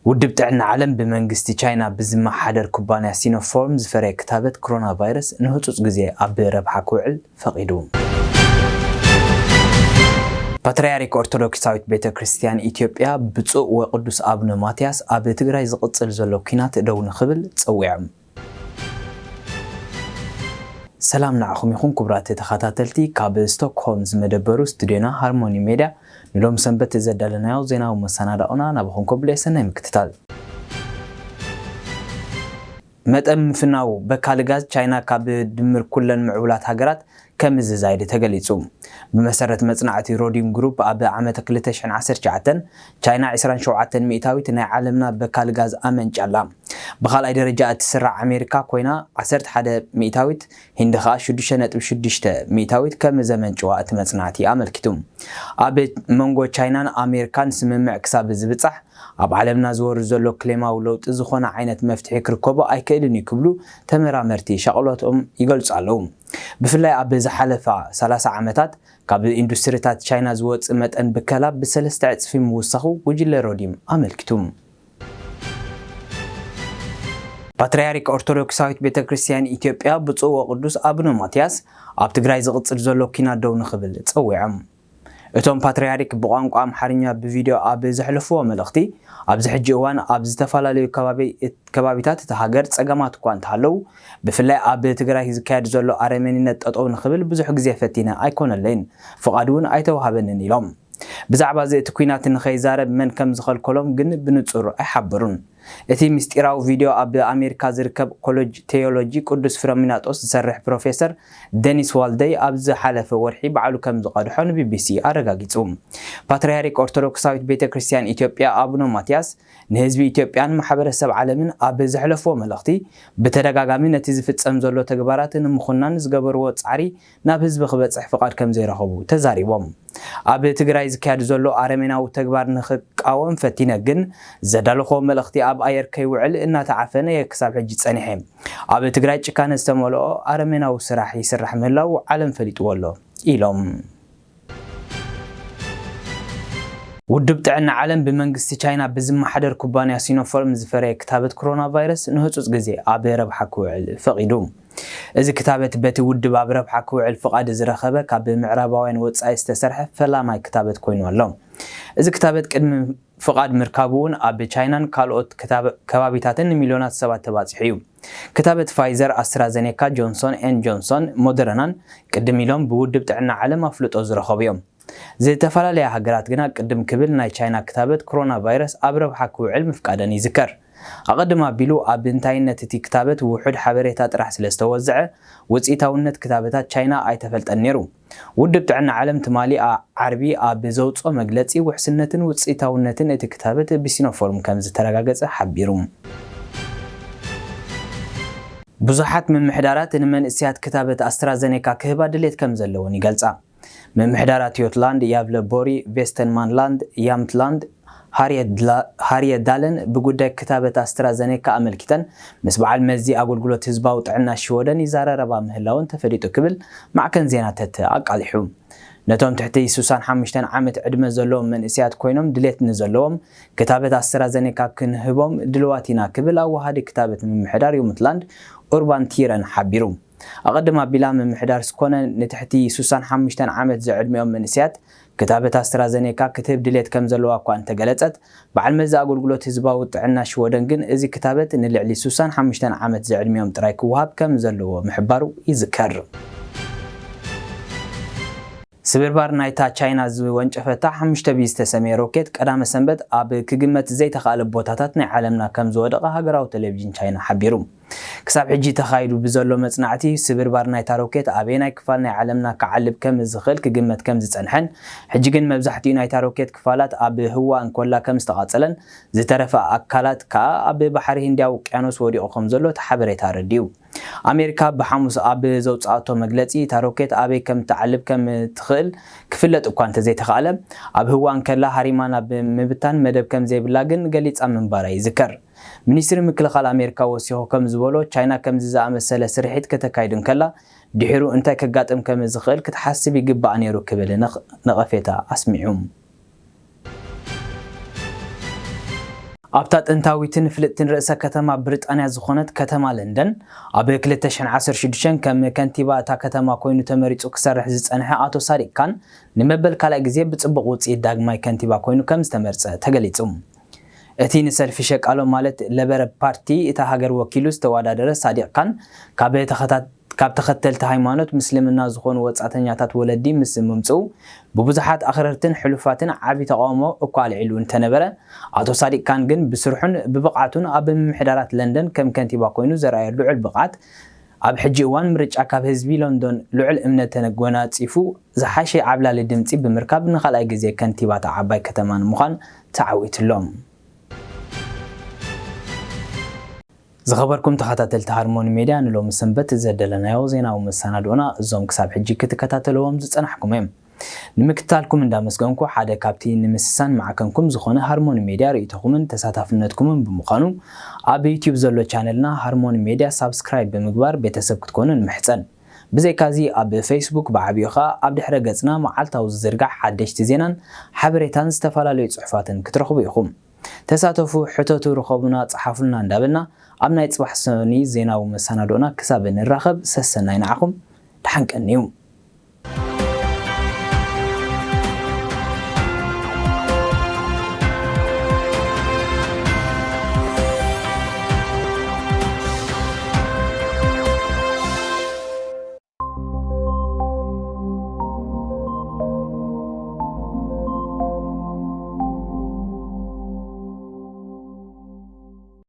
ውድብ ጥዕና ዓለም ብመንግስቲ ቻይና ብዝመሓደር ኩባንያ ሲኖፎርም ዝፈረየ ክታበት ኮሮና ቫይረስ ንህጹጽ ግዜ ኣብ ረብሓ ክውዕል ፈቒዱ። ፓትርያርክ ኦርቶዶክሳዊት ቤተ ክርስቲያን ኢትዮጵያ ብፁዕ ወቅዱስ ኣቡነ ማትያስ ኣብ ትግራይ ዝቕጽል ዘሎ ኲናት ደው ንኽብል ጸዊዖም። ሰላም ንዓኹም ይኹን ክቡራት ተኸታተልቲ፣ ካብ ስቶክሆልም ዝመደበሩ ስቱዲዮና ሃርሞኒ ሜድያ ንሎም ሰንበት ዘዳለናዮ ዜናዊ መሰናዳኦና ናባኹም ከብሎ የሰናይ ምክትታል። መጠን ምፍናው በካሊ ጋዝ ቻይና ካብ ድምር ኩለን ምዕቡላት ሃገራት ከም ዝዛይድ ተገሊጹ። ብመሰረት መጽናዕቲ ሮዲም ግሩፕ ኣብ ዓመት ክልተ ሽሕን ዓሰርተ ትሽዓተን ቻይና ዕስራን ሸውዓተን ሚእታዊት ናይ ዓለምና በካሊ ጋዝ ኣመንጫ ኣላ። ብኻልኣይ ደረጃ እትስራዕ ኣሜሪካ ኮይና ዓሰርተ ሓደ ሚእታዊት፣ ሂንዲ ከኣ ሽዱሽተ ነጥቢ ሽዱሽተ ሚእታዊት ከም ዘመንጭዋ እቲ መጽናዕቲ ኣመልኪቱ። ኣብ መንጎ ቻይናን ኣሜሪካን ስምምዕ ክሳብ ዝብጻሕ ኣብ ዓለምና ዝወርድ ዘሎ ክሌማዊ ለውጢ ዝኾነ ዓይነት መፍትሒ ክርከቦ ኣይክእልን እዩ ክብሉ ተመራመርቲ ሻቕሎቶም ይገልጹ ኣለዉ። ብፍላይ ኣብ ዝሓለፋ ሰላሳ ዓመታት ካብ ኢንዱስትሪታት ቻይና ዝወጽእ መጠን ብከላ ብሰለስተ ዕጽፊ ምውሳኹ ጉጅለ ሮዲም ኣመልኪቱ። ፓትርያርክ ኦርቶዶክሳዊት ቤተ ክርስቲያን ኢትዮጵያ ብፁዕ ወቅዱስ ኣቡነ ማትያስ ኣብ ትግራይ ዝቕጽል ዘሎ ኲናት ደው ንኽብል ጸዊዖም። እቶም ፓትርያርክ ብቋንቋ ኣምሓርኛ ብቪድዮ ኣብ ዘሕለፍዎ መልእኽቲ፣ ኣብዚ ሕጂ እዋን ኣብ ዝተፈላለዩ ከባቢ-፣ ከባቢታት እታ ሃገር ጸገማት እኳ እንተሃለዉ፣ ብፍላይ ኣብ ትግራይ ዝካየድ ዘሎ ኣረመኔነት ጠጠው ንኽብል ብዙሕ ግዜ ፈቲነ ኣይኮነለይን፣ ፍቓድ እውን ኣይተዋህበንን ኢሎም። ብዛዕባ እዚ እቲ ኲናት ንኸይዛረብ መን ከም ዝኸልከሎም ግን ብንጹር ኣይሓበሩን። እቲ ምስጢራዊ ቪድዮ ኣብ ኣሜሪካ ዝርከብ ኮሌጅ ቴዎሎጂ ቅዱስ ፍረሚናጦስ ዝሰርሕ ፕሮፌሰር ደኒስ ዋልደይ ኣብ ዝሓለፈ ወርሒ ባዕሉ ከም ዝቐድሖ ንቢቢሲ ኣረጋጊጹ። ፓትርያርክ ኦርቶዶክሳዊት ቤተ ክርስቲያን ኢትዮጵያ ኣቡነ ማትያስ ንህዝቢ ኢትዮጵያን ማሕበረሰብ ዓለምን ኣብ ዘሕለፍዎ መልእኽቲ ብተደጋጋሚ ነቲ ዝፍጸም ዘሎ ተግባራት ንምኹናን ዝገበርዎ ጻዕሪ ናብ ህዝቢ ክበጽሕ ፍቓድ ከም ዘይረኸቡ ተዛሪቦም። ኣብ ትግራይ ዝካየድ ዘሎ ኣረሜናዊ ተግባር ንኽቃወም ፈቲነ፣ ግን ዘዳለኹዎ መልእኽቲ ኣብ ኣየር ከይውዕል እናተዓፈነ እየ ክሳብ ሕጂ ጸኒሐ። ኣብ ትግራይ ጭካነ ዝተመልኦ ኣረሜናዊ ስራሕ ይስራሕ ምህላው ዓለም ፈሊጥዎ ኣሎ ኢሎም። ውድብ ጥዕና ዓለም ብመንግስቲ ቻይና ብዝመሓደር ኩባንያ ሲኖፎርም ዝፈረየ ክታበት ኮሮና ቫይረስ ንህጹጽ ግዜ ኣብ ረብሓ ክውዕል ፈቒዱ። እዚ ክታበት በቲ ውድብ ኣብ ረብሓ ክውዕል ፍቓድ ዝረኸበ ካብ ምዕራባውያን ወጻኢ ዝተሰርሐ ፈላማይ ክታበት ኮይኑ ኣሎ። እዚ ክታበት ቅድሚ ፍቓድ ምርካቡ እውን ኣብ ቻይናን ካልኦት ክታበ-፣ ከባቢታትን ንሚልዮናት ሰባት ተባጺሑ እዩ። ክታበት ፋይዘር፣ ኣስትራዘኔካ፣ ጆንሶን ኤን ጆንሶን፣ ሞደረናን ቅድም ኢሎም ብውድብ ጥዕና ዓለም ኣፍልጦ ዝረኸቡ እዮም። ዝተፈላለያ ሃገራት ግና ቅድም ክብል ናይ ቻይና ክታበት ኮሮና ቫይረስ ኣብ ረብሓ ክውዕል ምፍቃደን ይዝከር። ኣቐድም ኣቢሉ ኣብ እንታይነት እቲ ክታበት ውሑድ ሓበሬታ ጥራሕ ስለ ዝተወዝዐ፣ ውጽኢታውነት ክታበታት ቻይና ኣይተፈልጠን ነይሩ። ውድብ ጥዕና ዓለም ትማሊ ኣ-፣ ዓርቢ ኣብ ዘውጽኦ መግለጺ፣ ውሕስነትን ውጽኢታውነትን እቲ ክታበት ብሲኖፎርም ከም ዝተረጋገጸ ሓቢሩ። ብዙሓት ምምሕዳራት ንመንእሰያት ክታበት ኣስትራዘኔካ ክህባ ድሌት ከም ዘለወን ይገልጻ። ምምሕዳራት ዮትላንድ፣ ያቭለቦሪ፣ ቬስተንማንላንድ፣ ያምትላንድ፣ ሃርየድላ-፣ ሃርየዳለን ብጉዳይ ክታበት ኣስትራዘኔካ ኣመልኪተን ምስ በዓል መዚ ኣገልግሎት ህዝባዊ ጥዕና ሽወደን ይዛራረባ ምህላወን ተፈሊጡ ክብል ማዕከን ዜና ተተ ኣቃሊሑ። ነቶም ትሕቲ ሱሳን ሓሙሽተን ዓመት ዕድመ ዘለዎም መንእሰያት ኮይኖም ድሌት ንዘለዎም ክታበት ኣስትራዘኔካ ክንህቦም ድልዋት ኢና ክብል ኣዋሃዲ ክታበት ምምሕዳር ዮምትላንድ ኡርባን ቲረን ሓቢሩ። ኣቐድም ኣቢላ ምምሕዳር ስኮነ ንትሕቲ ሱሳን ሓሙሽተን ዓመት ዝዕድሚኦም መንእሰያት ክታበት ኣስትራዘኔካ ክትህብ ድሌት ከም ዘለዋ እኳ እንተገለጸት፣ በዓል መዚ ኣገልግሎት ህዝባዊ ጥዕና ሽወደን ግን እዚ ክታበት ንልዕሊ ሱሳን ሓሙሽተን ዓመት ዝዕድሚኦም ጥራይ ክወሃብ ከም ዘለዎ ምሕባሩ ይዝከር። ስብርባር ናይታ ቻይና ዝወንጨፈታ ሓሙሽተ ቢ ዝተሰመየ ሮኬት ቀዳመ ሰንበት ኣብ ክግመት ዘይተኻእለ ቦታታት ናይ ዓለምና ከም ዝወደቐ ሃገራዊ ቴሌቪዥን ቻይና ሓቢሩ። ክሳብ ሕጂ ተኻይዱ ብዘሎ መጽናዕቲ፣ ስብርባር ናይታ ሮኬት ኣበየናይ ክፋል ናይ ዓለምና ክዓልብ ከም ዝኽእል ክግመት ከም ዝጸንሐን፣ ሕጂ ግን መብዛሕትኡ ናይታ ሮኬት ክፋላት ኣብ ህዋ እንኮላ ከም ዝተቓጸለን፣ ዝተረፈ ኣካላት ከኣ ኣብ ባሕሪ ህንድያ ውቅያኖስ ወዲቑ ከም ዘሎ እቲ ሓበሬታ ኣረዲኡ። ኣሜሪካ ብሓሙስ ኣብ ዘውጽኣቶ መግለጺ፣ እታ ሮኬት ኣበይ ከም ትዓልብ ከም ትኽእል ክፍለጥ እኳ እንተዘይተኻእለ፣ ኣብ ህዋ እንከላ ሃሪማ ናብ ምብታን መደብ ከም ዘይብላ ግን ገሊጻ ምንባራ ይዝከር። ሚኒስትሪ ምክልኻል ኣሜሪካ ወሲኹ ከም ዝበሎ፣ ቻይና ከምዚ ዝኣመሰለ ስርሒት ከተካይድ እንከላ፣ ድሒሩ እንታይ ከጋጥም ከም ዝኽእል ክትሓስብ ይግባእ ነይሩ ክብል ነኽ-፣ ነቐፌታ ኣስሚዑ። ኣብታ ጥንታዊትን ፍልጥትን ርእሰ ከተማ ብሪጣንያ ዝኾነት ከተማ ለንደን፣ ኣብ ክልተ ሽሕን ዓሰርተ ሽዱሽተን ከም ከንቲባ እታ ከተማ ኮይኑ ተመሪጹ ክሰርሕ ዝጸንሐ ኣቶ ሳዲቅ ካን፣ ንመበል ካልኣይ ግዜ ብጽቡቕ ውጽኢት ዳግማይ ከንቲባ ኮይኑ ከም ዝተመርጸ ተገሊጹ። እቲ ንሰልፊ ሸቃሎ ማለት ለበረ ፓርቲ እታ ሃገር ወኪሉ ዝተወዳደረ ሳዲቅ ካን፣ ካብ ተኸታ-፣ ካብ ተኸተልቲ ሃይማኖት ምስልምና ዝኾኑ ወጻእተኛታት ወለዲ ምስ ምምጽኡ፣ ብብዙሓት ኣኽረርትን ሕሉፋትን ዓቢ ተቓውሞ እኳ ኣልዒሉ እንተነበረ፣ ኣቶ ሳዲቅ ካን ግን ብስርሑን ብብቕዓቱን ኣብ ምምሕዳራት ለንደን ከም ከንቲባ ኮይኑ ዘርኣዮ ልዑል ብቕዓት፣ ኣብ ሕጂ እዋን ምርጫ ካብ ህዝቢ ሎንዶን ልዑል እምነት ተጎናጺፉ፣ ዝሓሸ ዓብላሊ ድምጺ ብምርካብ ንኻልኣይ ግዜ ከንቲባ እታ ዓባይ ከተማ ንምዃን ተዓዊቱ ኣሎ። ዝኸበርኩም ተኸታተልቲ ሃርሞኒ ሜድያ፣ ንሎሚ ሰንበት ዘደለናዮ ዜናዊ መሰናድኦና እዞም ክሳብ ሕጂ ክትከታተልዎም ዝጸናሕኩም እዮም። ንምክትታልኩም እንዳመስገንኩ፣ ሓደ ካብቲ ንምስሳን ማዕከንኩም ዝኾነ ሃርሞኒ ሜድያ ርእይቶኹምን ተሳታፍነትኩምን ብምዃኑ፣ ኣብ ዩትዩብ ዘሎ ቻነልና ሃርሞኒ ሜድያ ሳብስክራይብ ብምግባር ቤተሰብ ክትኮኑ ንምሕጸን። ብዘይካዚ ኣብ ፌስቡክ ብዓቢኡ ኸኣ ኣብ ድሕረ ገጽና መዓልታዊ ዝዝርጋሕ ሓደሽቲ ዜናን ሓበሬታን ዝተፈላለዩ ጽሑፋትን ክትረኽቡ ኢኹም። ተሳተፉ፣ ሕተቱ፣ ርኸቡና፣ ጸሓፉልና እንዳበልና ኣብ ናይ ጽባሕ ሰኒ ዜናዊ መሰናዶና ክሳብ ንራኸብ ሰሰናይ ንዓኹም። ደሓን ቀንዩ።